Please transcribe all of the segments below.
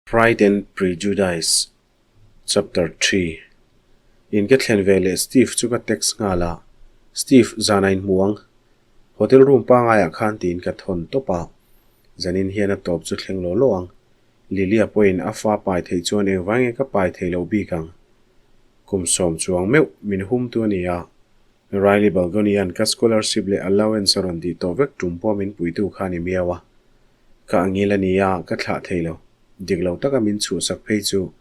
Pride and Prejudice Chapter Xii In ka thlen ve leh Steve chu ka text nghal a, Steve, zan a inhmu ang. Hotel room pangaiah khan tiin ka thawn tawp a, zanin hian a tawp chu thleng law law ang. Lilia pawhin a fa pai theih chuan engvai nge ka pai thei lo bik ang? Kum sawm chuang meuh min humtu a ni a, Riley Balgonian ka scholarship leh allowance a rawn tih tawh vek tum pawh min puitu kha a ni miau a. Ka angil a nia, ka thlah thei lo. Dik lo taka min chhuhsak phei chu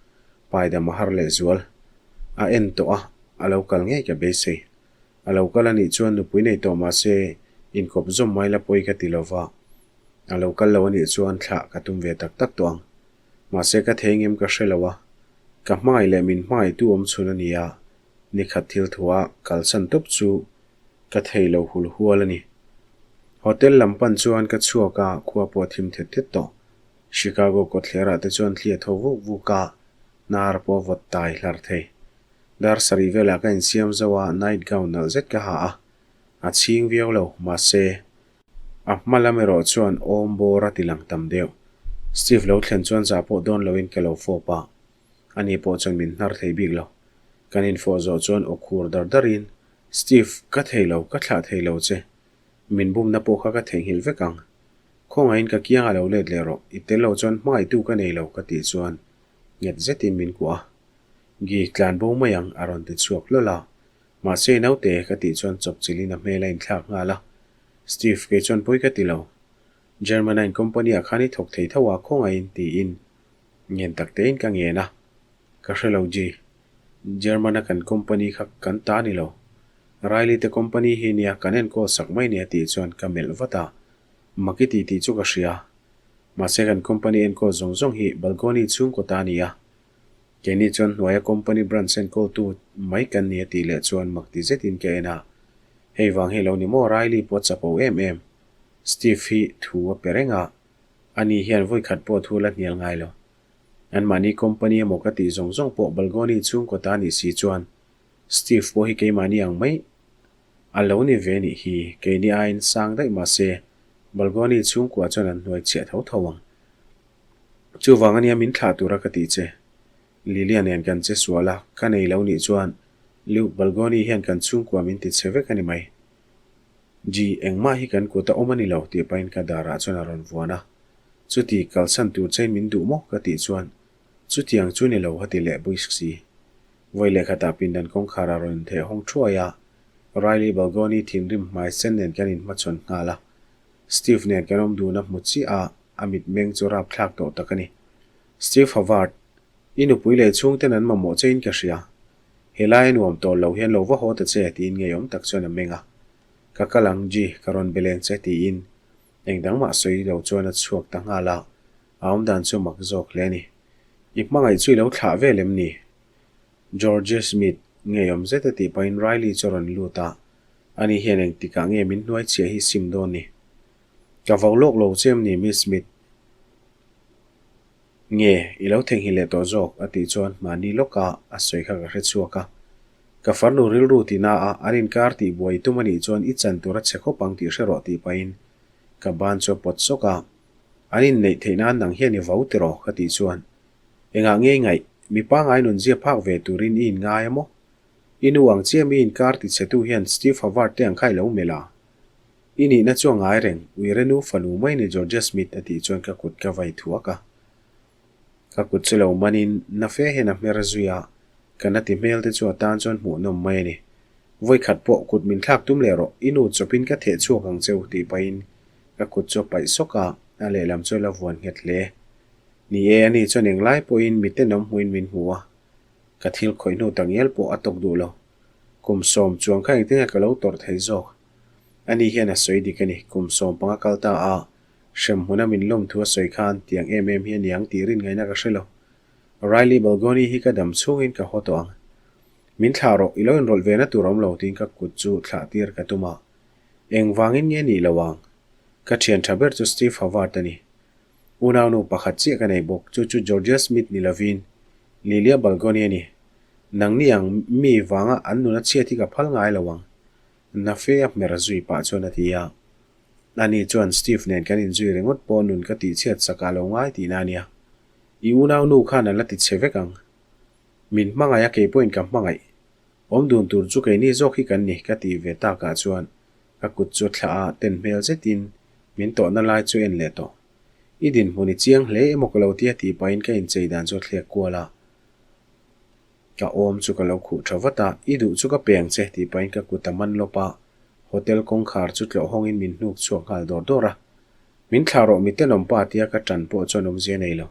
paidam a har leh zual. A en tawh a, a lo kal ngei ka beisei. A lo kal a nih chuan nupui nei tawh mah se inkawp zawm mai la pawi ka ti lo va. A lo kal lo a nih chuan thlah ka tum ve tak tak tawh ang. Mahse ka thei ngem ka hre lo a, ka hmangaih leh min hmangaihtu awm chhun a nia, nikhat thil thuah kalsan tawp chu Ka thei lo hul hual a ni. Hotel lam pan chuan ka chhuak a, khua pawh a thim thet thet tawh. Chicago kawtthlerah te chuan thli a tho vuk vuk a, hnar pawh a vawt tai hlar thei. Dar sarih velah ka insiam zo a, night gown nalh zet ka ha a. A chhing viau lo, mahse, a hma lam erawh chuan awm bawr a ti lang tam deuh. Steve lo thlen chuan zah pawh dawn loin ka lo fawp a, ani pawh chuan min hnar thei bik lo. Kan infawh zawh chuan aw khur dar darin Steve, ka thei lo, ka thlah thei lo che. Min bumna pawh kha ka theihnghilh vek ang. Khawngaihin ka kiang a lo let leh rawh, i tel lo chuan hmangaihtu ka nei lo ka tih chuan nghet zetin min kuah a. Gi, tlan bo mai ang, a rawn ti chhuak hlawl a. Mahse i naute ka tih chuan chawpchilhin a hmel a inthlak nghal a. Steve, kei chuan pawi ka ti lo. Germanine company ah khan i thawk thei tho a, khawngaihin tiin ngen tak tein ka ngen a. Ka hre lo G. German a kan company kha kan ta ni lo. Riley te company hi nia kan enkawl sak mai nia tih chuan ka melh vat a. Maki tih tih chu ka hria. Mahse kan company enkawl zawng zawng hi Balgoni chhungkaw ta nia. Keini chuan hnuaia company branch enkawltu mai kan ni a tih leh chuan mak ti zetin ka en a. Hei vang hi lo ni maw Riley pawh a chapo em em. Steve hi thu a pe reng a. Ani hian vawikhat pawh thu la hnial ngai lo. Anmahni company emaw ka tih zawng zawng pawh Balgoni chhungkaw ta nih si chuan Steve pawh hi keimahni ang mai a lo ni ve nih hi, keini aiin sang daih mah se Balgoni chhungkua chuan an hnuai chhiah tho tho ang. Chuvang ania min thlah tura ka tih che. Lilia nen kan che sual a, ka nei lo nih chuan Luke Balgoni hian kan chhungkua min ti che vek a ni mai. Ji, engmah hi kan kut a awm a ni lo tih pahin ka darah chuan a rawn vuan a. Chuti kalsan tur chein min duh maw? ka tih chuan, Chutiang chu ni lo a ti leh buisk si. Vawi lehkhatah pindan kawngkhar a rawn intheh hawng thuai a, Riley Balgoni thinrim hmai sen nen kan inhmachhawn nghal a. Steve nen kan awm dun a hmu chiah a, a mitmeng chu rapthlak tawh tak a ni. Steve Havard, i nupui leh chhungten an mamawh chein ka hria. Helai a nuam tawh lo hian lo va haw ta che tiin ngeiawm tak chuan a meng a. Ka kal ang, Ji, ka rawn be leng che tiin Eng dang mah sawi lo chuan a chhuak ta nghal a, a awmdan chu mak zawk hle a ni. I hmangaih chu i lo thlah vel em ni? George Smith ngeiawm zet a tih pahin Riley chu a rawn lut a, ani hian engtikah nge min hnuai chhiah hi sim dawn ni? Ka vo lawk lo che em ni Miss Smith? Nge, i lo theihnghilh leh tawh zawk? a tih chuan mahni lawka a sawi kha ka hre chhuak a. Ka farnu rilru ti na a, an inkar tih buai tum a nih chuan i chan tur a che khawp ang tih hre rawh tih pahin ka ban chu a pawt sawk a. An inneih theih nan nang hian i vo tiraw? ka tih chuan, Engah nge i ngaih? Mi pangngai nun zia phak ve turin i inngai a maw? I nu ang chiah mi inkar ti chhetu hian Steve Havard te ang kha i lo melh a? I nihna chu a ngai reng, Uire nu fanu mai ni Georgia Smith a tih chuan ka kut ka vai thuak a. Ka kut chu lo manin na fe hian a hmer zui a, ka na ti hmel te chu a tan chuan hmuhnawm mai a ni. Vawikhat pawh kut min thlak tum leh rawh, i nu chawpin ka theh chhuak ang cheu tih pahin ka kut chu a paih sawk a, a lehlam chu a la vuan nghet hle. Ni e, ani chuan englai pawhin mi tenawm hmuhin min hmu a, ka thil khawih hnu takngial pawh a tawk duh lo. Kum sawm chuang kha engtin nge ka lo tawrh thei zawk? Ani hian a sawi dik a ni, kum 15 kal ta a, hremhmuna min lawm thu a sawi khan tiang em em hi a niang tih rin ngaihna ka hre lo. Riley Balgoni hi ka dam chhungin ka haw tawh ang. Min thlah rawh, i lo inrawlh ve na tur awm lo tiin ka kut chu thlah tir ka tum a. Engvangin nge nih lo ang? Ka thian tha ber chu Steve Havard a ni. Unaunu pakhat chiah ka nei bawk, chu chu Georgia Smith ni lovin Lilia Balgoni a ni. Nangni ang mi vanga an nuna chhiat hi ka phal ngai lo ang. Na fe a hmer zui pah chuan a ti a. Ani chuan Steve nen kan inzui ringawt pawh nun ka tihchhiat sak ah lo ngai tihna a nia. I unau nu khan a la ti chhe vek ang. Min hmangaih a kei pawhin ka hmangaih. Awm dun tur chu keini zawk hi kan ni ka tih ve takah chuan ka kut chu thlah a ten hmel zetin min tawhna lai chu en leh tawh. I dinhmun i chiang hle emaw ka lo tia tih pahin ka inchei dan chu a thlek kual a. Ka awm chu ka lo khuh tha vat a, I duh chu ka pe ang che tih pahin ka kut a man lawp a, hotel kawngkhar chu tlawh hawngin min hnuk chhuak nghal dawr dawr a. Min thlah rawh mi tenawm pa tia ka tan pawh chuan awmzia nei lo.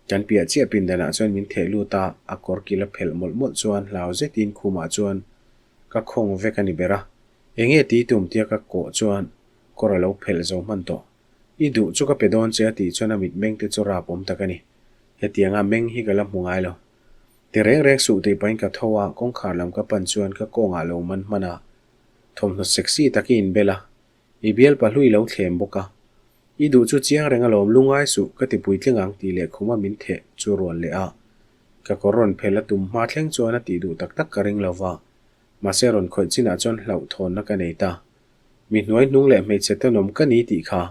Kan piah chiah pindanah chuan min theh lut a, a kawr kil a phelh mawlh mawlh chuan hlau zetin khumah chuan ka khawng vek a ni ber a. Enge tih tum tia ka kawh chuan kawr a lo phelh zo hman tawh. I duh chu ka pe dawn che a tih chuan a mitmeng te chu rap awm tak a ni. Hetianga meng hi ka la hmu ngai lo. Ti reng reng suh tih pahin ka tho a, kawngkhar lam ka pan chuan ka kawngah lo man hman a, thawmhnaw sexy tak i inbel a, i bial pahlui lo thlem bawk a. I duh chu chiang reng alawm lungai suh ka ti puitling ang tih leh khuma min theh chu rual leh a. Ka kawr rawn phel a tum hma thleng chuan a tih duh tak tak ka ring lo va, mahse rawn khawih chinah chuan hlauhthawnna ka nei ta. Mi hnuai hnung leh hmeichhe tenawm ka ni tih kha.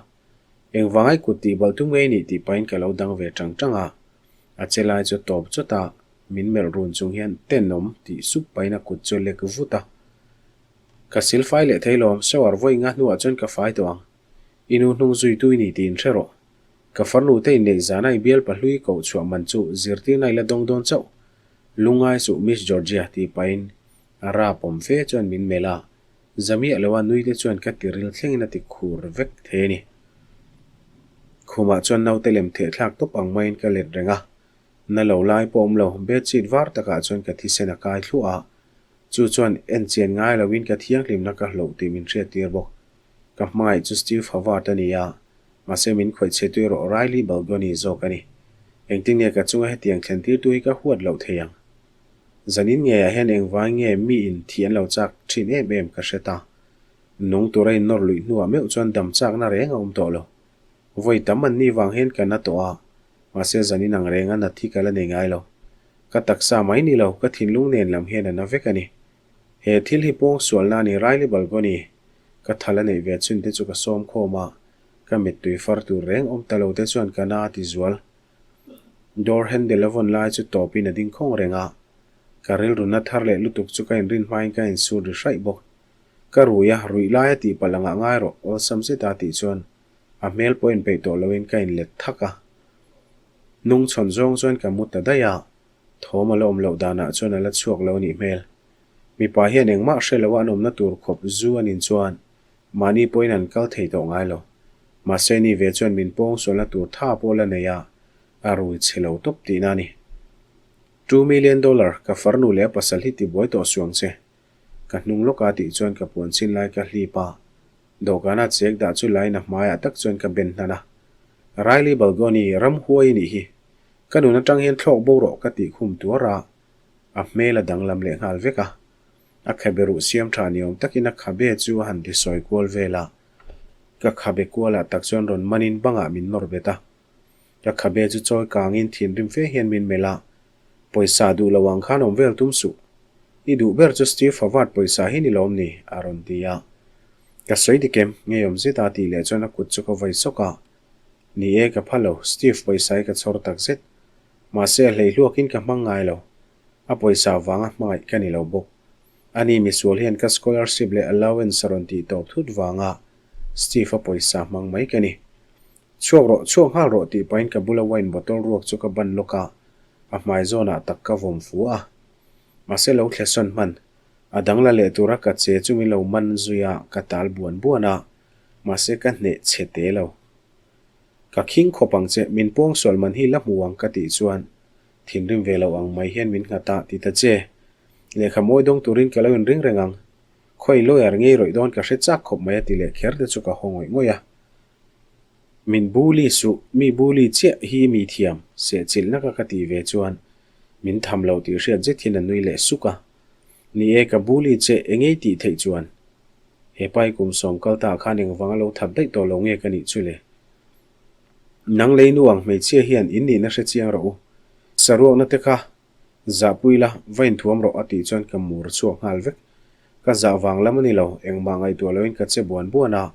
Engvangai kut tih balh tum ngei nih tih pahin ka lo dang ve tang tang a. A che lai chu tawp chawt a, min melh run chung hian tenawm tih sup pahin a kut chu lek vut a. Ka silfai leh thei lawm, shower vawi nga hnuah chuan ka fai tawh ang. I nu hnung zuitu i ni tiin hre rawh. Ka farnu te inneih zana i bial pahlui koh chhuah man chu zirtirna i la dawng dawn chauh. Lungai suh Miss Georgia tih pahin a rap awm fe chuan min melh a, Zamiah loa nui te chuan ka tiril thlengin a ti khur vek thei a ni. Khumah chuan naute lem theh thlak tawp ang maiin ka let reng a, na lo lai pawh awm lo, bedsheet var takah chuan ka thisen a kai thluah a, chu chuan en chian ngai loin ka thianghlimna ka hloh tih min hriattir bawk. Ka hmangaih chu Steve Havard a ni a, mahse min khawih chhe tu erawh Riley Balgoni zawk a ni. Engtin nge ka chunga hetiang thlen tirtu hi ka huat loh thei ang? Zanin ngeiah hian engvai nge mi in thih an lo chak thin em em ka hre ta. Nung tura in nawr luih hnuah meuh chuan dam chakna reng a awm tawh lo. Vawi tam an ni vang hian ka na tawh a, mahse zanin ang renga nat hi ka la nei ngai lo. Ka taksa mai ni lo, ka thinlung nen lam hian a na vek a ni. He thil hi pawng sualna a ni Riley Balgoni. Ka thal a neih ve chhun te chu ka sawm khawm a, ka mittui far tur reng awm ta lo te chuan ka na a ti zual. Door handle a vawn lai chu tawpin a ding khawng reng a, ka rilruna thar leh lutuk chu ka inrin hmain ka insur ri hraih bawk. Ka rui a, ruih lai a tih palh angah ngai rawh, awlsam zeta tih chuan a hmel pawh inpeih tawh loin ka inlet thak a. Hnung chhawn zawng chuan ka mu ta daih a, thawm a la awm loh danah chuan a la chhuak lo anih hmel. Mipa hian engmah hre loa an awmna tur khawp zu a nin chuan Mahni pawhin an kal thei tawh ngai lo. Mahse ni ve chuan min pawng sualna tur tha pawh la nei a, a rui chhe lo tawp tihna a ni. $2 million ka farnu leh a pasal hi tibuai tawh suang che. Ka hnung lawka tih chuan ka puan chin lai ka hlip a, dawhkana chek dah chu lain a hmaiah tak chuan ka ben hnan a. Riley Balgoni, ramhuai i nih hi. Ka nun atang hian thlawk bo rawh ka tih khum tuar a, a hmel a danglam leh nghal vek a. A khabe ruh siam tha ni awm takin a khabe chu a han ti sawi kual vel a. Ka khabe kualah tak chuan rawn manin bangah min nawr bet a. Ka khabe chu chawi kangin thinrim fe hian min melh a, Pawisa duh lo ang khan awm vel tum suh. I duh ber chu Steve Havard pawisa hi ni lawm ni? a rawn ti a. Ka sawi dik em? Ngeiawm zeta tih leh chuan a kut chu ka vawi sawk a. Ni e, ka pha lo, Steve pawisa hi ka chhawr tak zet. Mahse a hleihluakin ka hmang ngai lo. A pawisa vanga hmangaih ka ni lo bawk. Ani misual hian ka scholarship leh allowance a rawn tih tawp thut vanga Steve a pawisa hmang mai ka ni. Chhuak rawh, chhuak nghal rawh tih pahin ka bula wine bottle ruak chu ka ban lawk a, a hmai zawnah tak ka vawm fu a. Mahse lo thle sawn hman. A dang la leh tura ka che chu min lo man zui a, ka tal buan buan a, mahse ka hneh chhe te lo. Ka khing khawp ang che, min pawngsual man hi la hmu ang ka tih chuan Thinrim ve lo ang mai hian min nghat a, ti ta che. Lehkha mawi dawng turin ka lo inring reng ang. Khawi lawyer ngei rawih dawn ka hre chak khawp mai a ti leh kher te chu ka haw ngawih ngawih a. Min bully suh, mi bully chiah hi mi thiam, sehchilh naka ka tih ve chuan min tham lo tih hriat zet hian a nui leh suk a. Ni e, ka bully che engei tih theih chuan. He pai kum sawm kal ta khan engvang a lo that daih tawh lo nge ka nih chu le. Nang lei nu ang hmeichhia hian in nihna hre chiang rawh u. Saruakna te kha zahpui la, va inthuam rawh a tih chuan ka mur chhuak nghal vek. Ka zah vang lam a ni lo, engmah ngaihtuah loin ka che buan buan a,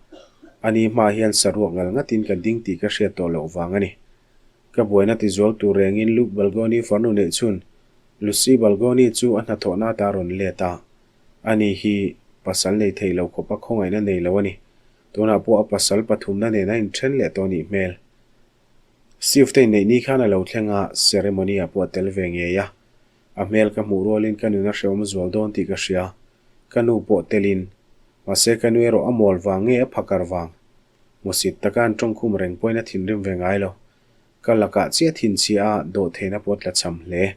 ani hmaah hian saruak ngal ngatin ka ding tih ka hriat tawh loh vang a ni. Ka buaina tizual tur rengin Luke Balgoni farnu neih chhun Lucy Balgoni chu a hnathawhna ata rawn let a. Ani hi pasal nei thei lo khawpa khawngaihna nei lo a ni. Tunah pawh a pasal pathumna nen a inthen leh tawh nih hmel. Steve te inneih ni khan a lo thleng a, ceremony ah pawh a tel ve ngei a. A hmel ka hmuh rualin ka nun a hrehawm zual dawn tih ka hria. Ka nu pawh telin. Mahse ka nu erawh a mawl vang nge a phakar vang? Hmusit taka an tawngkhum reng pawhin a thinrim ve ngai lo. Ka lakah chiah thinchhia a dawhtheihna pawh a tlachham hle.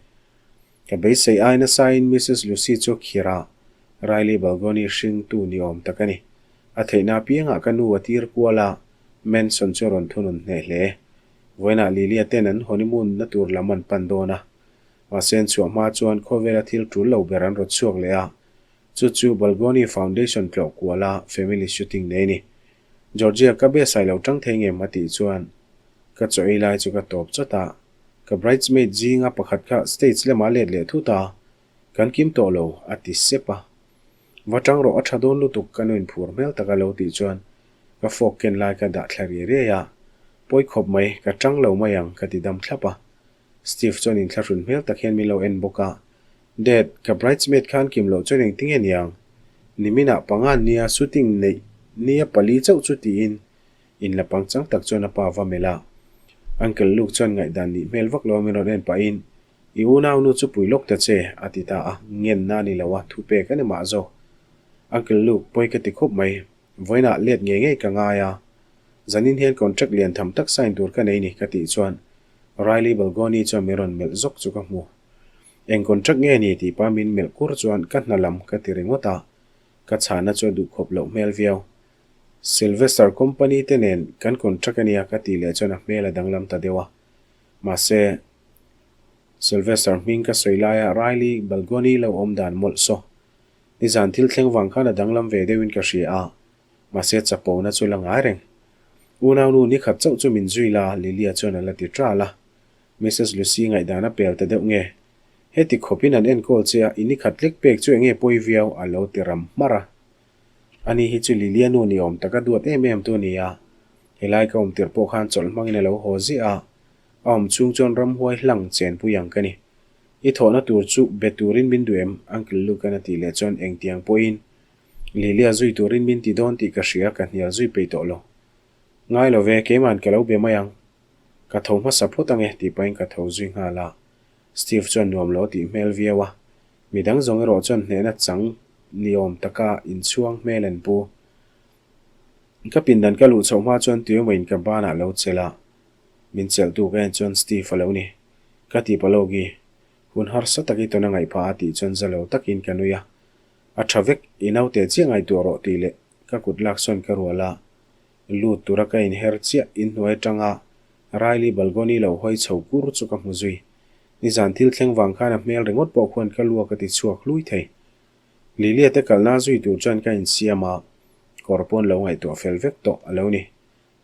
Ka beisei ai nasain Missus Lucy chu khirh a, Riley Balgoni hringtu ni awm tak a ni. A theihna apiangah ka nu a tir kual a, Manson chu a rawn thunun hneh hle. Vawiinah Lilia ten an honeymoon na tur lam an pan dawn a. Mahse an chhuah hma chuan khawvela thil tul lo ber an rawt chhuak leh a, chu chu Balgoni Foundation tlawh kuala family shooting nei a ni. Georgia ka be sai lo tang thei ngem a tih chuan ka chaw ei lai chu ka tawp chawt a. Ka bridesmaid zinga pakhat kha stage lamah let leh thut a, Kan kim tawh lo, a ti sep a. Va tang rawh, a tha dawn lutuk, ka nuin phur hmel taka lo tih chuan ka fork ken lai ka dah thla riai riai a. Pawi khawp mai, ka tang lo mai ang, ka ti dam thlap a. Steve chuan inthlahrun hmel tak hian min lo en bawk a. Dad, ka bridesmaid khan kim loh chuan engtinge niang? Niminah pangan nia shooting neih nia pali chauh chu tiin In la pangchang tak chuan a pa va melh a. Uncle Luke chuan ngaihdan nih hmel vak lo min rawn en pahin, I unaunu chu pui lawk ta che, a ti ta a, ngenna a ni lo a, thu pek a ni mah zawk. Uncle Luke, pawi ka ti khawp mai. Vawiinah let ngei ngei ka ngai a. Zanin hian contract lian tham tak sign tur ka nei ni, ka tih chuan Riley Balgoni chuan min rawn melh zawk chu ka hmu. Eng contract nge ni tih pa min melh kur chuan ka hna lam ka ti ringawt a, ka chhahna chu a duhkhawp loh hmel viau. Sylvester company te nen kan contract a nia ka tih leh chuan a hmel a danglam ta deuh a. Mahse, Sylvester hming ka sawi laia Riley Balgoni lo awm dan mawlh saw. Nizan thil thleng vang khan a danglam ve deuhin ka hria a, mahse chapona chu la ngai reng. Unaunu nikhat chauh chu min zui la, Lilia chuan a la ti ṭal a. Missus Lucy ngaihdan a pel ta deuh nge? Heti khawpin an enkawl che a, i nikhat lek pek chu enge pawi viau a lo ti ram hmarh a. Ani hi chu Lilia nu ni awm taka duat em em tu a ni a, helai ka awm tirh pawh khan chawlh hmangin a lo haw ziah a, a awm chhung chuan ramhuai hlang chenpui ang ka ni. I thawhna tur chu be turin min duh em? Uncle Luke-a'n a tih leh chuan engtiang pawhin Lilia zui turin min ti dawn tih ka hria, ka hnial zui peih tawh lo. Ngai lo ve, keima'n ka lo be mai ang. Ka tho hmasa phawt ange tih pahin ka tho zui nghal a, Steve chuan nuam lo a tih hmel viau a, Midang zawng erawh chuan hnehna chang ni awm taka inchhuang hmel an pu. Ka pindan ka luh chhoh hma chuan tuimawiin ka banah lo chelh a, min chelhtu ka en chuan Steve a lo ni. Ka ti palogi, hun harsa tak i tawn a ngaih phah a tih chuan za lo takin ka nui a. A tha vek, i naute chiah ngaihtuah rawh tih leh ka kut lak sawn ka rual a. Lut tura ka inher chiah inhnuai atanga Riley Balgoni lo hawi chho kur chu ka hmu zui. Nizan thil thleng vang khan a hmel ringawt pawh khuan ka luak a ti chhuak hlui thei. Lilia te kalna zui tur chuan ka insiam a, kawr pawn lo ngaihtuah fel vek tawh a lo ni.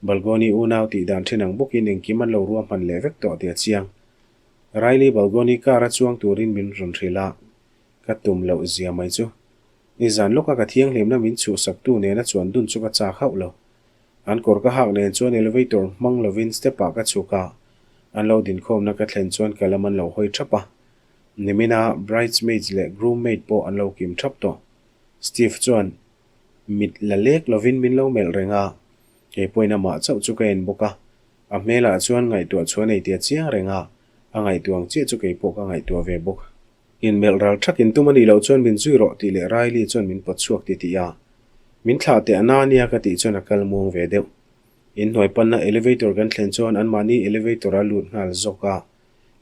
Balgoni unau tih dan thin ang bawkin engkim an lo ruahman leh vek tawh tih a chiang. Riley Balgoni car a chuang turin min rawn hrilh a, ka tum loh zia mai chu. Nizan lawka ka thianghlimna min chhuhsaktu nena chuan dun chu ka chak hauh lo. An kawr ka hak nen chuan elevator hmang lovin step ah ka chhuk a, an lo dinkhawmna ka thlen chuan ka lam an lo hawi thap a. Nimina bridesmaids leh groommaid pawh an lo kim thap tawh. Steve chuan mit la lek lovin min lo melh reng a, kei pawhin amah chauh chu ka en bawk a. A hmelah chuan ngaihtuah chhuah nei tia chiang reng a, a ngaihtuah ang chiah chu kei pawh ka ngaihtuah ve bawk. Inmelh ral thak in tum a nih loh chuan min zui rawh tih leh Riley chuan min pawt chhuak ti tih a. Min thlah teh a na nia ka tih chuan a kal muang ve deuh. Inhnuai panna elevator kan thlen chuan anmahni elevator a lut nghal zawk a.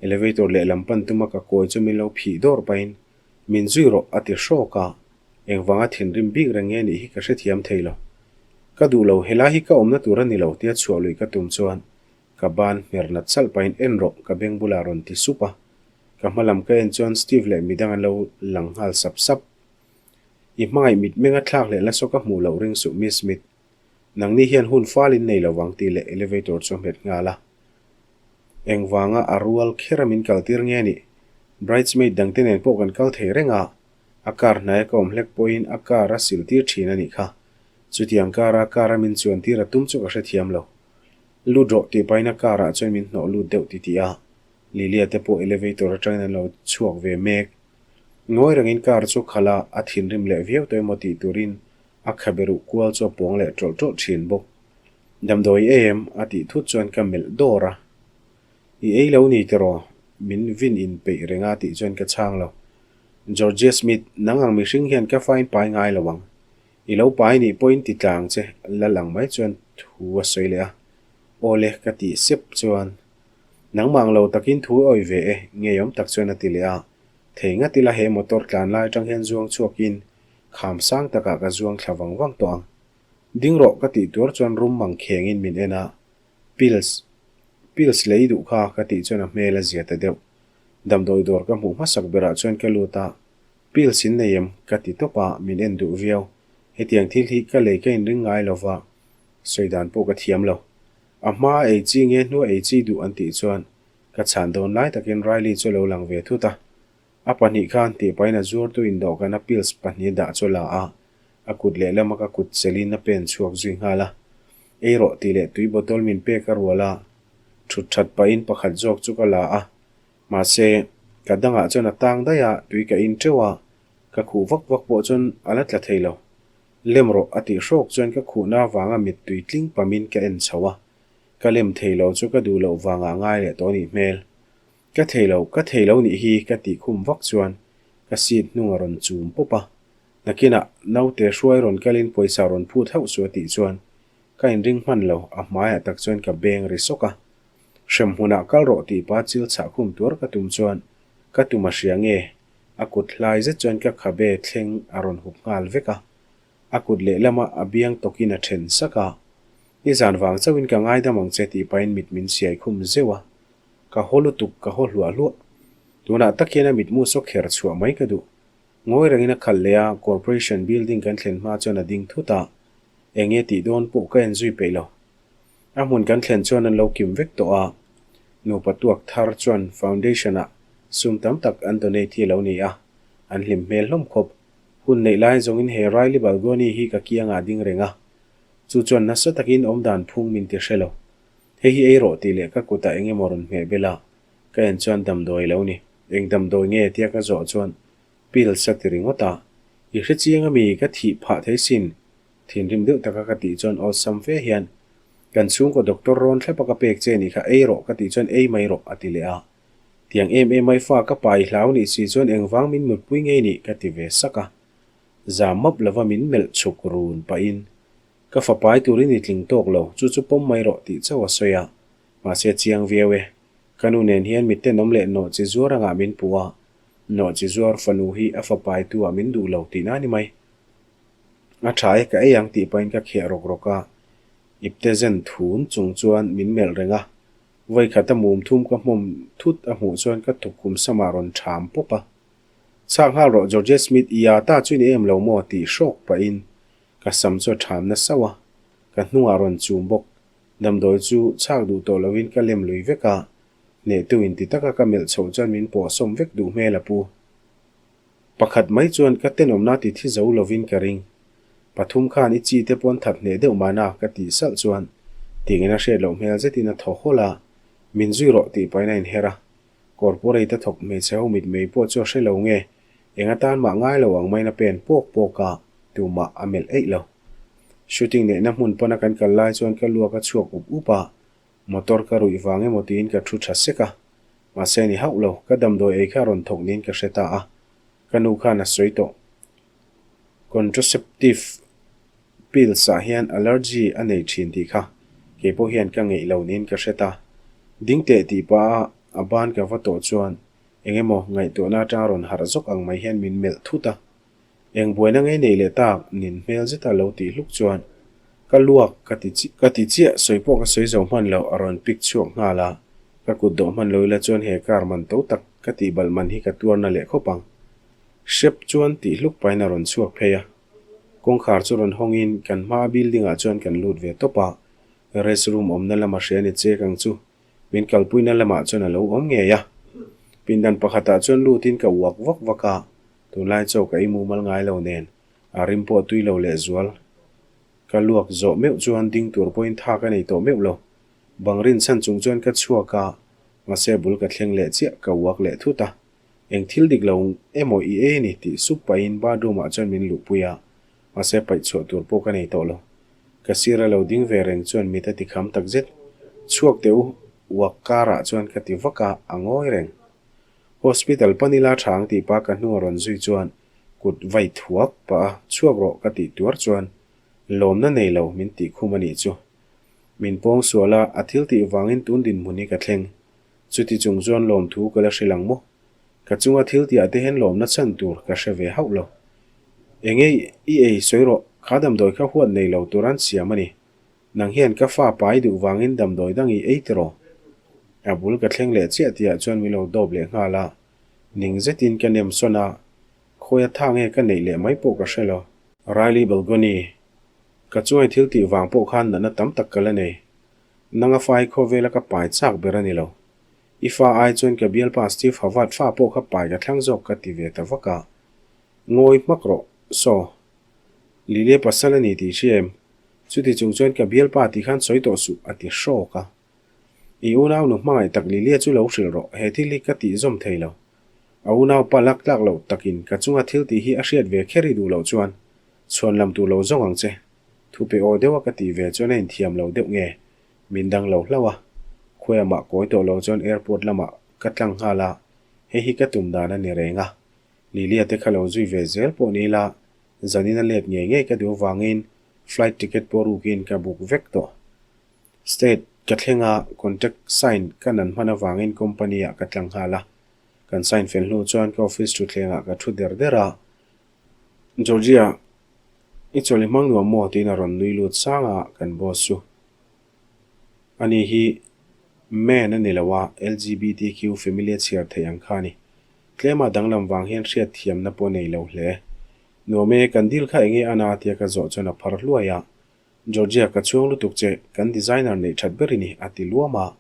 Elevator lehlam pan tuma ka kawi chu min lo phih dawr pahin min zui rawh a ti hrawk a. Engvanga thinrim bik reng nge nih hi ka hrethiam thei lo. Ka duh lo helai hi ka awmna tur a ni lo tia chhuah luih ka tum chuan Ka ban hmer nat salh pahin en rawh ka beng bulah rawn ti sup a. Ka hma lam ka en chuan Steve leh midang an lo lang nghal sap sap. I hmangaih mitmeng a thlak leh la saw ka hmuh loh ring suh Miss Smith. Nangni hian hun fal in nei lo vang tih leh elevator chu a hmet nghal a. Engvanga a rual kher a min kaltir nge nih? Bridesmaid dangte nen pawh kan kal thei reng a, a car hnaia ka awm hlek pawhin a car a sil tir thin a nih kha. Chutiang car a car a min chuan tir a tum chu ka hrethiam lo. Lut rawh tih pahin a car ah chuan min hnawh lut deuh titih a, Lilia te pawh elevator atangin an lo chhuak ve mek. Ngawi rengin car chu khalh a, a thinrim leh viau tawh emaw tih turin a khabe ruh kual chu a pawng leh tawlh tawlh thin bawk. Damdawi ei em? a tih thut chuan ka melh dawr a. I ei lo ni tiraw? Min vin in peih reng a tih chuan ka chhang lo. Georgia Smith, nang ang mihring hian ka fain pai ngai lo ang. I lo pai nih pawhin ti tlang che, lal ang mai chuan thu a sawi leh a. Aw le, ka tih sep chuan. Nangmah ang lo takin thu i awih ve e, ngeiawm tak chuan a ti leh a. Thei ngat ila he motor tlan lai atang hian zuang chhuakin kham sang takah ka zuang thla vang vang tawh ang. Ding rawh ka tih tuar chuan rum mang khengin min en a. Pills, pills lei duh kha ka tih chuan a hmel a zia ta deuh. Damdawi dawr ka hmuh hmasak berah chuan ka lut a, Pills in nei em? ka ti tawp a, min en duh viau. Hetiang thil hi ka lei ka inring ngai lo va, sawi dan pawh ka thiam lo. A hma a ei chi nge hnua ei chi duh an tih chuan ka chhan dawn lai takin Riley chu a lo lang ve thut a. A pahnih khan tih pahin a zuartu indawhkan a pills pahnih dah chu a la a, a kut lehlama ka kut chelin a pen chhuak zui nghal a. Ei rawh tih leh tui bottle min pek a rual a, thut that pahin pakhat zawk chu ka la a. Mahse, ka dangah chuan a tang daih a, tui ka in teuh a, ka khuh vak vak pawh chuan a la tla thei lo. Lem rawh a tih hrawk chuan ka khuhna avanga mittui tling pamin ka en chho a, ka lem thei lo chu ka duh loh vangah ngai leh tawh nih hmel. Ka thei lo, ka thei lo nih hi ka tih khum vak chuan ka seat hnung a rawn chum pawp a, nakinah naute hruai rawn kalin pawisa rawn phut hauh su a tih chuan ka inring hman lo, a hmaiah tak chuan ka beng ri sawk a. Hrem hmunah kal rawh tih pa chil chhah khum tuar ka tum chuan ka tum a hria nge? A kut hlai zet chuan ka khabe thleng a rawn hup nghal vek a, a kut lehlama a biang tawkin a then sak a. Nizan vang chauhin ka ngaidam ang che tih pahin mit min siai khum zeuh a. Ka haw lutuk, ka haw hluah hluah. Tunah tak hian a mitmu saw kher chhuah mai ka duh. Ngawi rengin a khalh leh a, Corporation building kan thlen hma chuan a ding thut a. Enge tih dawn pawh ka en zui peih lo. A hmun kan thlen chuan an lo kim vek tawh a, nupa tuak thar chuan foundation-ah sum tam tak an donate hi a lo ni a, an hlim hmel hlawm khawp. Hun neih lai zawngin he Riley Balgoni hi ka kiangah a ding reng a, chu chuan nasa takin awmdan phung min ti hre lo. Hei hi ei rawh tih leh ka kutah eng emaw rawn hmeh bel a, ka en chuan damdawi lo ni. Eng damdawi nge tia ka zawh chuan pills a ti ringawt a, I hre chiang ami ka thih phah thei sin Thinrim deuh taka ka tih chuan awlsam fe hian, Kan chhungkaw doctor rawn thlep a ka pek che nih kha ei rawh ka tih chuan ei mai rawh a ti leh a. Tiang em em mai fa ka pa i hlau nih si chuan engvang min mutpui ngei nih ka ti ve sak a. Zam map lova min melh chhuk run pahin, Ka fapai turin i tling tawk lo, chu chu pawm mai rawh tih chauh a sawi a. Mahse chiang viau e. Ka nu nen hian mitten awm leh nawh chi zuar angah min puh a, nawh chi zuar fanu hi a fapai tu ah min duh lo tihna ni mai. A tha e, ka ei ang tih pahin ka khiah rawk rawk a, ipte zen thun chung chuan min melh reng a. Vawi khat a mum thum ka hmawm thut a hmuh chuan ka tukkhum samah rawn ṭham pawp a. Chhak nghal rawh Georgia Smith, i â ta chu ni em lo maw tih hrawk pahin ka sam chu a ṭham na sauh a, ka hnungah rawn chum bawk. Damdawi chu chhak duh tawh loin ka lem lui vek a, hnehtu inti taka ka melh chhoh chuan min pawhsawm vek duh hmel a pu. Pakhat mai chuan ka tenawmna ti thi zo lovin ka ring. Pathum khan i chi te pawn that hneh deuh mahna ka tih salh chuan tingin a hriat loh hmel zetin a thaw hawlh a, min zui rawh tih pahin a inher a. Corporate a thawk hmeichhe ho mitmei pawh chu a hre lo nge, eng atan mah ngai lo ang maiin a pen pawk pawk a, tumah a melh eih lo. Shooting neihna hmun pana kan kal lai chuan ka luak a chhuak up up a, Motor ka ruih vang emaw tiin ka thu tha sek a, mahse ni hauh lo, ka damdawi ei kha rawn thawk niin ka hre ta a, ka nu khan a sawi tawh. Contraceptive pills ah hian allergy a nei thin tih kha kei pawh hian ka ngeih lo niin ka hre ta. Ding teh tih pah a a ban ka va tawh chuan eng emaw ngaihtuahna atanga rawn harh zawk ang mai hian min melh thut a. Eng buaina ngei nei leh tak nin hmel zeta lo tih hluk chuan ka luak ka ti ka ti chiah sawi pawh ka sawi zo hman loh a rawn pik chhuak nghal a, ka kut dawh hman lo ila chuan he car man to tak ka tih balh man hi ka tuarna leh khawp ang. Hrep chuan tih hluk pahin a rawn chhuak phei a, kawngkhar chu rawn hawngin kan hmaa building ah chuan kan lut ve tawp a, rest room awmna lama hria ni chek ang chu Min kalpuina lamah chuan a lo awm ngei a. Pindan pakhatah chuan lutin ka uak vak vak a, tunlai chaw ka ei mumal ngai lo nen a rim pawh tui lo lehzual. Ka luak zawh meuh chuan ding tur pawhin tha ka nei tawh meuh lo. Bang rinchhan chung chuan ka chhuak a, mahse bul ka thleng leh chiah ka uak leh thut a. Eng thil dik lo emaw i ei ni tih sup pahin bathroom ah chuan min luhpui a, mahse paih chhuah tur pawh ka nei tawh lo. Ka sir a lo ding ve reng chuan mit a ti kham tak zet. Chhuak teh u, uak karah chuan ka ti vak a, a ngawi reng. Hospital pan ila tha ang tih pa ka hnu a rawn zui chuan kut vai thuak pah a chhuak rawh ka tih tuar chuan lawmna nei lo min tih khum a nih chu. Min pawng sual a, a thil tih vangin tun dinhmun hi ka thleng. Chuti chung chuan lawmthu ka la hrilh ang maw? Ka chunga thil tihah te hian lawmna chhan tur ka hre ve hauh lo. Enge i ei sawi rawh, kha damdawi kha huat nei lo tur an siam a ni. Nang hian ka fa pai duh vangin damdawi dang i ei tiraw? A bul ka thleng leh chiah tihah chuan min lo dawp leh nghal a, ning zetin ka nem sawn a, khawi a tha nge ka neih leh mai pawh ka hre lo. Riley Balgoni, Ka chunga i thil tih vang pawh khan natna tam tak ka la nei. Nanga fa hi khawvela ka pai chak ber a ni lo. I fa ai chuan ka bialpa Steve Havard fa pawh kha pai ka thlang zawk ka ti ve ta vak a. Ngawi hmak rawh, Saw. Lilia pasal a ni tih hria em? Chuti chung chuan ka bialpa tih khan sawi tawh suh a ti hrawk a. I unau nu hmangaih tak Lilia chu lo hrilh rawh, he thil hi ka tih zawm thei lo. A unau pa lak tlak loh takin ka chunga thil tih hi a hriat ve kher i duh loh chuan chhuan lam tur lo zawng ang che. Thu pe aw deuha ka tih ve chuan a inthiam lo deuh nge? Min dang lo hlauh a. Khuaia mah kawi tawh lo chuan airport lamah ka tlang nghal a, hei hi ka tum dan a ni reng a. Lilia te kha lo zui ve zel pawh ni ila, zanin a let ngei ngei ka duh avangin flight ticket pawh rukin ka book vek tawh. State ka thleng a, contract sign ka nan hman avangin company ah ka tlang nghal a. Kan sign fel hnu chuan ka office thutthlengah ka thu der der a. Georgia, i chawlh i hmang nuam maw? tiin a rawn nui lut sang a, kan boss chu. Ani hi man a ni lo a, LGBTQ family a chhiar theih ang kha a ni. Tlema danglam vang hian hriat thiamna pawh nei lo hle. Nuam e, kan deal kha enge a na tia ka zawh chuan a phar hluai a. Georgia, ka chhuang lutuk che, kan designer neih that ber i ni, a ti luam a.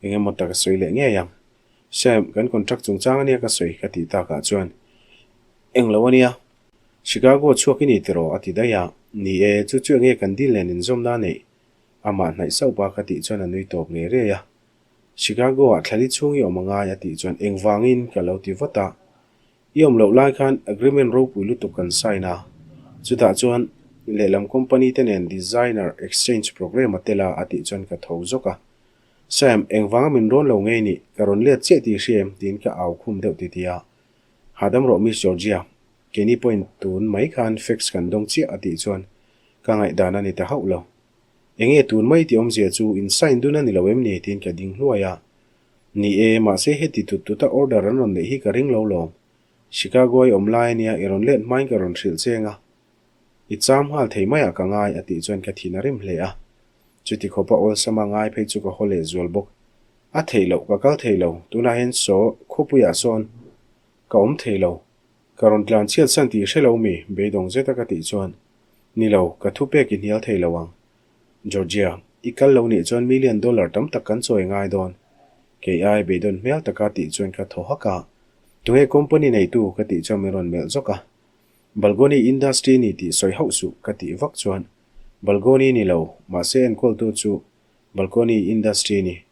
Engemaw tak a sawi leh ngei ang. Sam, kan contract chungchang ania ka sawi ka tih takah chuan, Eng lo ania, Chicago chhuak i ni tiraw? a ti daih a. Ni e, chu chu enge kan deal nen inzawmna a neih? Amah hnaih sauh pa ka tih chuan a nui tawp ngei riai a. Chicago-ah thlali chhung i awm a ngai a tih chuan engvangin ka lo ti vat a. I awm loh lai khan agreement ropui lutuk kan sign a, chutah chuan lehlam company te nen designer exchange program a tel a a tih chuan ka tho zawk a. Sam, engvanga min rawn lo ngei nih, ka rawn let chiah tih hria em? tiin ka au khum deuh titi a. Hahdam rawh Miss Georgia, keini pawhin tun mai khan fax kan dawng chiah a tih chuan ka ngaihdan a ni ta hauh lo. Enge tun mai tih awmzia chu in sign dun a ni lo em ni? tiin ka ding hluai a. Ni e, mahse heti tut tuta order an rawn neih hi ka ring lo lawm. Chicago i awm lai ania i rawn let hmain ka rawn hrilh cheng a. I cham nghal thei maiah ka ngai a tih chuan ka thin a rim hle a. Chuti khawpa awlsama ngai phei chu ka haw leh zual bawk. A theih loh, ka kal thei lo, tunah hian saw khawpuiah sawn ka awm thei lo. Ka rawn tlan chhiat san tih hre lo mi, beidawng zeta ka tih chuan, Ni lo, ka thupek i hnial thei lo ang. Georgia, i kal lo nih chuan million dollar tam tak kan chawi ngai dawn. Kei ai beidawn hmel taka tih chuan ka thaw hak a. Tunge company neitu ka tih chuan min rawn melh zawk a. Balgoni industry ni tih sawi hauh suh ka tih vak chuan Balgoni ni lo, mahse enkawltu chu Balcony industry ni.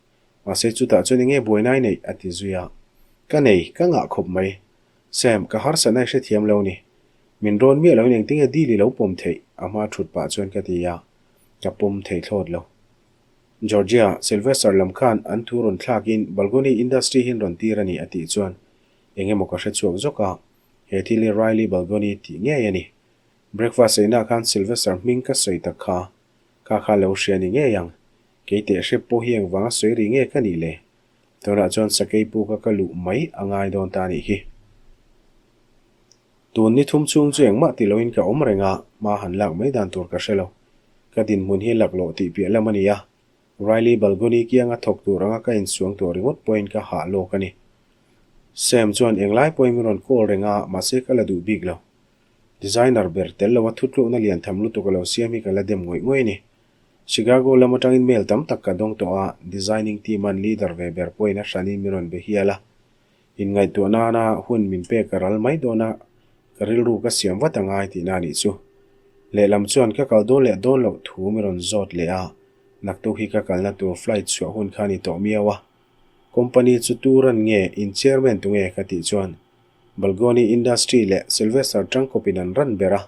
Mahse chutah chuan enge buaina i neih a ti zui a. Ka nei, ka ngah khawp mai. Sam, ka harsatna i hrethiam lo ni. Min rawn miah loin engtinge deal i lo pawm theih? A hma thut pah chuan ka ti a, ka pawm thei thlawt lo. Georgia, Sylvester lam khan an thu rawn thlakin Balgoni industry hi an rawn tir a ni a tih chuan engemaw ka hrechhuak zawk a. He thil hi Riley Balgoni tih ngei a ni. Breakfast einah khan Sylvester hming ka sawi tak kha. Kha kha lo hria ni ngei ang. Kei teh hrep pawh hi engvanga sawi ri nge ka nih le? Tunah chuan sakei pu kha ka luh mai a ngai dawn ta nih hi. Tun ni thum chhung chu engmah ti loin ka awm reng a, hma han lak mai dan tur ka hre lo. Ka dinhmun hi laklawh tih piah lam a ni a. Riley Balgoni kianga thawk tur anga ka insuang tawh ringawt pawhin ka hah lawk a ni. Sam chuan englai pawhin min rawn call reng a, mahse ka la duh bik lo. Designer ber tel loa thutlukna lian tham lutuk a lo siam hi ka la dem ngawih ngawih a ni. Chicago lam atangin mail tam tak ka dawng tawh a, designing team an leader ve ber pawhin a hranin min rawn be hial a. Inngaihtuah nana hun min pek ka ral mai dawn a, ka rilru ka siam vat a ngai tihna a nih chu. Lehlam chuan ka kal dawn leh dawn loh thu min rawn zawt leh a. Naktuk hi ka kalna tur flight chhuah hun kha a ni tawh miau a. Company chu tu ran nge, in chairman tu nge ka tih chuan Balgoni Industry leh Sylvester tangkawpin an ran ber a.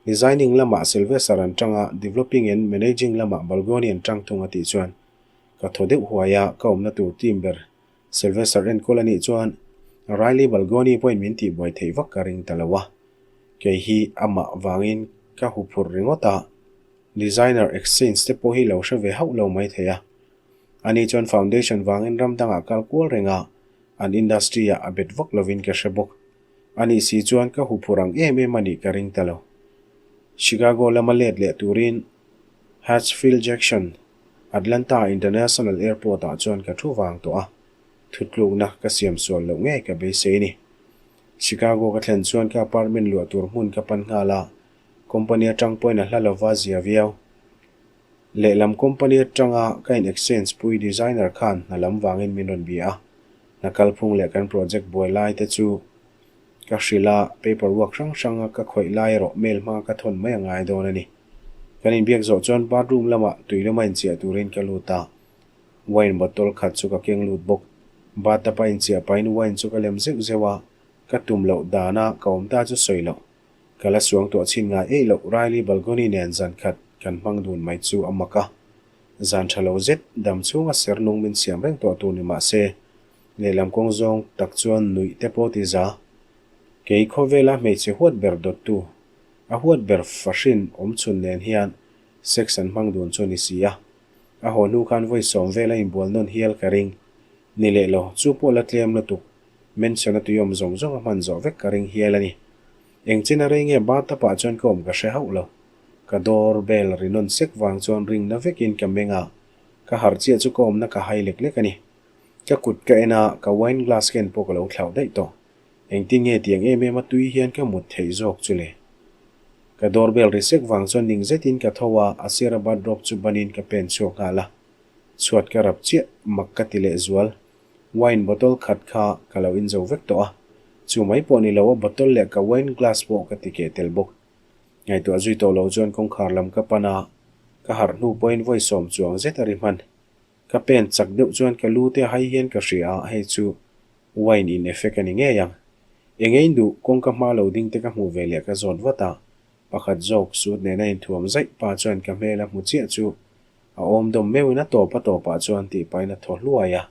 Designing lamah Sylvester an tang a, developing and managing lamah Balgoni an tang thung a tih chuan ka thaw deuh huai a, ka awmna tur team ber Sylvester enkawl a nih chuan Riley Balgoni pawhin min tihbuai theih vak ka ring ta lo a. Kei hi amah vangin ka huphurh ringawt a, designer exchange te pawh hi lo hre ve hauh lo mai thei a. Ani chuan foundation vangin ram dangah kal kual reng a, an industry ah a bet vak lovin ka hre bawk. Anih si chuan ka huphurh ang em em a nih ka ring ta lo. Chicago lama let leh turin Hartsfield-Jackson Atlanta International Airport ah chuan ka thu vang tawh a, thutlukna ka siam sual loh ngei ka beisei ni. Chicago ka thlen chuan ka apartment luah tur hmun ka pan nghal a, company atang pawhin a hla lova zia viau. Lehlam company atanga ka in exchange pui designer khan hna lam vangin min rawn bia a, hna kalphung leh kan project buai lai te chu Ka hrilh a, paper work hrang hranga ka khawih lai erawh mail hmanga ka thawn mai a ngai dawn a ni. Kan inbiak zawh chuan bathroom lamah tui lama inchiah turin ka lut a, wine bottle khat chu ka keng lut bawk. Bathtub a inchiah pahin wine chu ka lem zeuh zeuh a, ka tum loh dana ka awm ta chu sawi loh. Ka la suang tuah chhin ngai eih loh Riley balcony nen zan khat kan hmang dun mai chu a mak a. Zan tha lo zet dam chhunga ser nung min siam reng tawh tur ni mah se, Lehlam kawng zawng tak chuan nuih te pawh ti za. Kei khawvela hmeichhe huat ber dawttu, a huat ber fahrin awmchhun nen hian sex an hmang dun chu ni si a. A haw hnu khan vawi sawm vel a inbual nawn hial ka ring. Ni leh lo, chu pawh la tlem lutuk. Mention a tuiawm zawng zawng a hman zawh vek ka ring hial a ni. Eng chin a rei nge bathtub ah chuan ka awm ka hre hauh lo. Ka door bell ri nawn sek vang chuan ring na vekin ka meng a, ka harh chiah chu ka awmna ka hai lek lek a ni. Ka kut ka en a, ka wine glass ken pawh ka lo thlauh daih tawh. Engtin nge tiang em em a tui hian ka mut theih zawk chu le? Ka doorbell ri sek vang chuan ning zetin ka tho a, a sira bathrobe chu banin ka pen chhuak nghal a. Chhuat ka rap chiah, mak ka ti leh zual. Wine bottle khat kha ka lo in zo vek tawh a, chu mai pawh ni lo a bottle leh ka wine glass pawh ka ti keh tel bawk. Ngaihtuah zui tawh lo chuan kawngkhar lam ka pan a, ka harh hnu pawhin vawi sawm chuang zet a ri hman. Ka pen chak deuh chuan ka lu te hai hian ka hria a, hei chu wine in effect a ni ngei ang. Eng ein duh kawngka hma lo ding te ka hmuh ve leh ka zawt vat a, pakhat zawk suit nena inthuam zaih pa chuan ka hmel a hmu chiah chu a awm dawm meuhin a tawp a tawpah chuan tih pahin a thaw hluai a.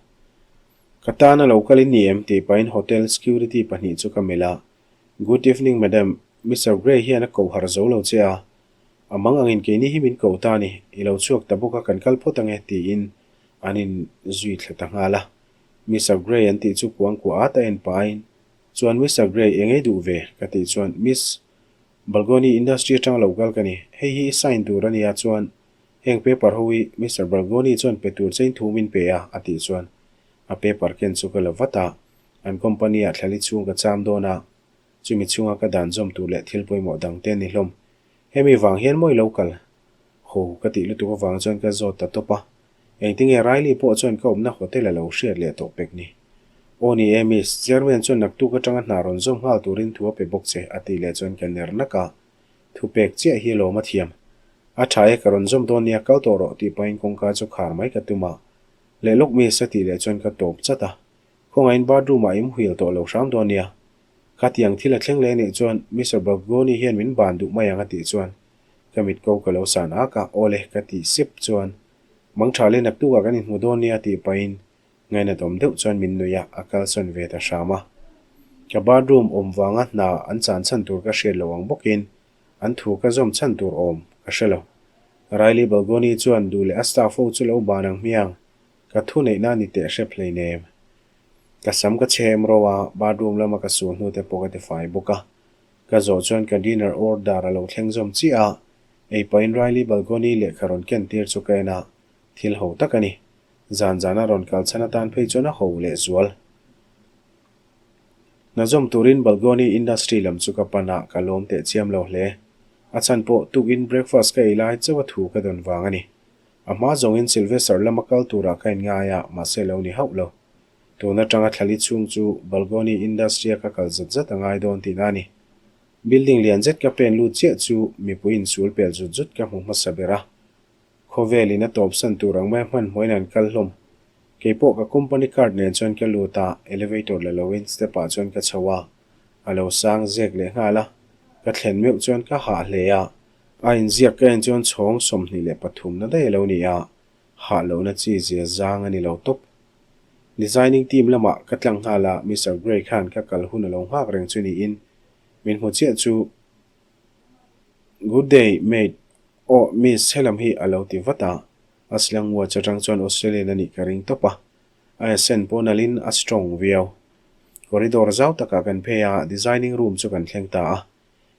Ka tan a lo kal in ni em tih pahin hotel security pahnih chu ka melh a, Good evening madam, Mister Grey hian a ko harh zo lo che a, A mang angin keini hi min ko ta a ni, i lo chhuak ta bawk a kan kal phawt ange tiin an in zui thla ta nghal a. Mister Grey an tih chu kuang kuah at a en pahin chuan Mister Grey eng ei duh ve? ka tih chuan Miss Balgoni industry atanga lo kal ka ni, hei hi i sign tur a nia chuan heng paper ho hi Mister Balgoni chuan pe tur chein thu min pe a a tih chuan a paper ken chu ka la vat a, an company ah thlali chhung ka cham dawn a, Chumi chhunga ka dan zawm tur leh thil pawimawh dang te a ni hlawm. Hemi vang hian mawi lo kal? Ho, ka tih lutuk avang chuan ka zawt ta tawp a. Engtinge Riley pawh chuan ka awmna hotel a lo hriat leh tawh pek ni. Aw ni e miss, chairman chuan naktuk atanga hna rawn zawm nghal turin thu a pe bawk che, a tih leh chuan ka ner nak a. Thu pek chiah hi lawm a thiam. A tha e, ka rawn zawm dawn nia, kal tawh rawh tih pahin kawngka chu khar mai ka tum a. Leh lawk miss a tih leh chuan ka tawp chat a. Khawngaihin bathroom ah i muhil tawh lo hram dawn nia. Khatiang thil a thleng leh anih chuan Mister Balgoni hian min ban duh mai ang a tih chuan ka mit ko ka lo san ak a, awle ka tih sep chuan Mangtha leh naktukah kan inhmu dawn nia tih pahin ngainatawm deuh chuan min nuih a, a kalsawn ve ta hram a. Ka bathroom awm vanga hna an chan chhan tur ka hriat lo ang bawkin an thu ka zawm chhan tur awm ka hre lo. Riley Balgoni chuan duh leh a staff ho chu lo ban ang hmiang Ka thu neihna ni teh hrep hleinem. Ka sam ka chhem ro a, bathroom lama ka suh hnu te pawh ka tifai bawk a. Ka zawh chuan ka dinner order a lo thleng zawm chiah a, ei pahin Riley balcony lehkha rawn ken tir chu ka en a, thil ho tak a ni. Zan zana rawn kal chhan atan phei chuan a ho leh zual. Hna zawm turin balcony industry lam chu ka pan a, ka lawm teh chiam lo hle. A chhan pawh tukin breakfast ka ei lai chauh a thu ka dawn vang a ni. A hma zawngin Sylvester lama kal turah ka inngai a, mahse lo ni hauh lo. Tun atanga thlali chhung chu Balgoni Industry-a ka kal zat zat a ngai dawn tihna a ni. Building lian zet ka pen lut chiah chu mipui insul pel zut zut ka hmu hmasa ber a. Khawvelin a tawpsan tur ang maia hmanhmawhin an kal hlawm. Kei pawh ka company card nen chuan ka lut a, elevator la loin step ah chuan ka chho a, a lo sang zek leh nghal a, ka thlen meuh chuan ka hah hle a, a inziak ka en chuan chhawng 23 na daih a lo ni a, hah lohna chi zia zang a ni lo tawp. Designing team lamah ka tlang nghal a, Mister Gray khan ka kal hun a lo nghak reng chu niin min hmu chiah chu Good day, mate. Aw, miss, helam hi a lo ti vat a. A slang watch atang chuan Australian a nih ka ring tawp a. A accent pawh nalhin a strong viau. Corridor zau takah kan phei a, designing room chu kan thleng ta a.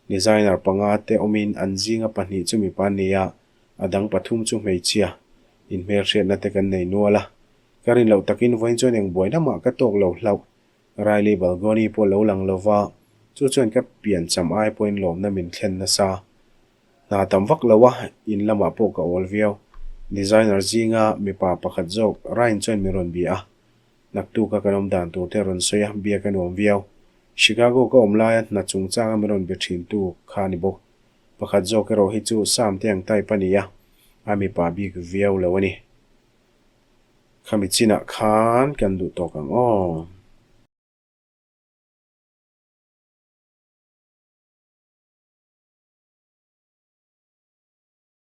Designer panga te awmin an zinga pahnih chu mipa an ni a, a dang pathum chu hmeichhia. Inhmelhriatna te kan nei nual a. Ka rin loh takin vawiin chuan eng buaina mah ka tawk lo hlauh. Riley Balgoni pawh lo lang lo va, chu chuan ka pian cham ai pawhin lawmna min thlen nasa. Hna tam vak lo a, in lamah pawh ka awl viau. Designer zinga mipa pakhat zawk Ryan chuan min rawn bia a, naktuka kan awm dan tur te a rawn sawi a, biak a nuam viau. Chicago ka awm laia hna chungchanga min rawn be thintu kha a ni bawk. Pakhat zawk erawh hi chu Sam te ang type a ni a, a mipa bik viau lo a ni. Khami chinah khan kan duh tawk ang aw.